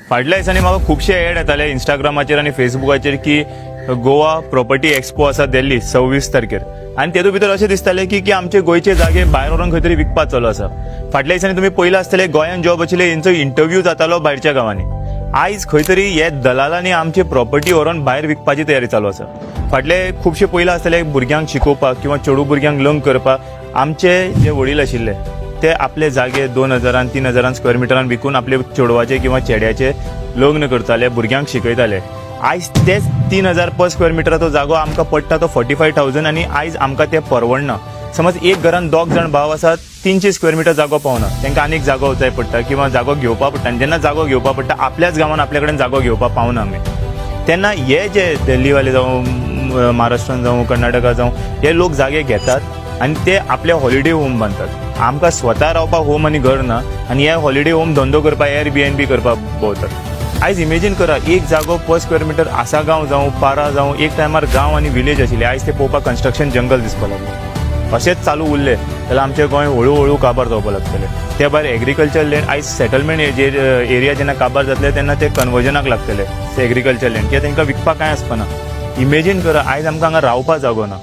फाटल्या दिसांनी म्हाका खुबशे एड येताले इंस्टाग्रामाचेर आनी फेसबुकाचेर की गोवा प्रॉपर्टी एक्सपो आसा दिल्ली 26 तारखेर आनी तेतूंत भितर अशें दिसतालें की की आमचे गोंयचे जागे भायर व्हरोन खंय तरी विकपाक चालू आसा. फाटल्या दिसांनी तुमी पयलें आसतलें, गोंयान जॉब आशिल्ले हेंचो इंटरव्यू जातालो भायरच्या गांवांनी. आयज खंय तरी हे दलालांनी आमची प्रॉपर्टी व्हरोन भायर विकपाची तयारी चालू आसा. फाटले खुबशे पयले आसतले, भुरग्यांक शिकोवपाक किंवा चेडूं भुरग्यांक लग्न करपाक आमचे जे वडील आशिल्ले ते आपले जागे 2000न, 3000न स्क्वेअर मिटरान विकून आपले चेडवाचे किंवा चेड्याचे लग्न करताले, भुरग्यांक शिकयताले. आयज तेच 3000 पर स्क्वेअर मिटराचो जागो आमकां पडटा तो 45,000 आनी आयज आमकां ते परवडना. समज एक घरान दोग जाण भाव आसात, 300 स्क्वेअर मिटर जागो पावना, तांकां आनीक जागो जाय पडटा किंवा जागो घेवपा पडटा. आनी जेन्ना जागो घेवपा पडटा, आपल्याच गांवान आपल्या कडेन जागो घेवपा पावना आमी, तेन्ना हे जे दिल्लीवाले जावं, महाराष्ट्रान जावं, कर्नाटका जावं, हे लोक जागे घेतात आनी ते आपले हॉलिडे होम बांदतात. आमकां स्वता रावपाक होम आनी घर ना आनी हे हॉलिडे होम धंदो करपाक, एअर बी एन बी करपाक भोंवतात. आयज इमेजीन करा, एक जागो पर स्क्वेअर मिटर आसागांव जावं, पारा जावं, एक टायमार गांव आनी विलेज आशिल्ले, आयज ते पळोवपाक कन्स्ट्रक्शन जंगल दिसपाक लागलें. अशेंच चालू उरलें जाल्यार आमचें गोंय हळू हळू काबार जावपाक लागतलें. ते भायर एग्रीकल्चर लँड, आयज सेटलमेंट एरिया जेन्ना काबार जातले तेन्ना ते कन्वर्जनाक लागतले एग्रीकल्चर लँड, कित्याक तांकां विकपाक कांय आसपाना. इमेजीन करा, आयज आमकां हांगा रावपा जागो ना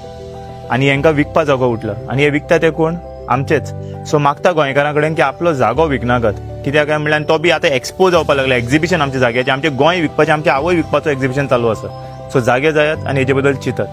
आनी हेंकां विकपा जागो उठला आनी हे विकता ते कोण? आमचेच. सो मागता गोंयकारां कडेन की आपलो जागो विकनाकात. कित्याक काय म्हणल्यार तो बी आतां एक्सपो जावपाक लागला एक्झिबिशन आमच्या जाग्याचें. आमचें गोंय विकपाचें, आमची आवय विकपाचो एक्झिबिशन चालू आसा. सो जागे जायात आनी हेजे बद्दल चिंतात.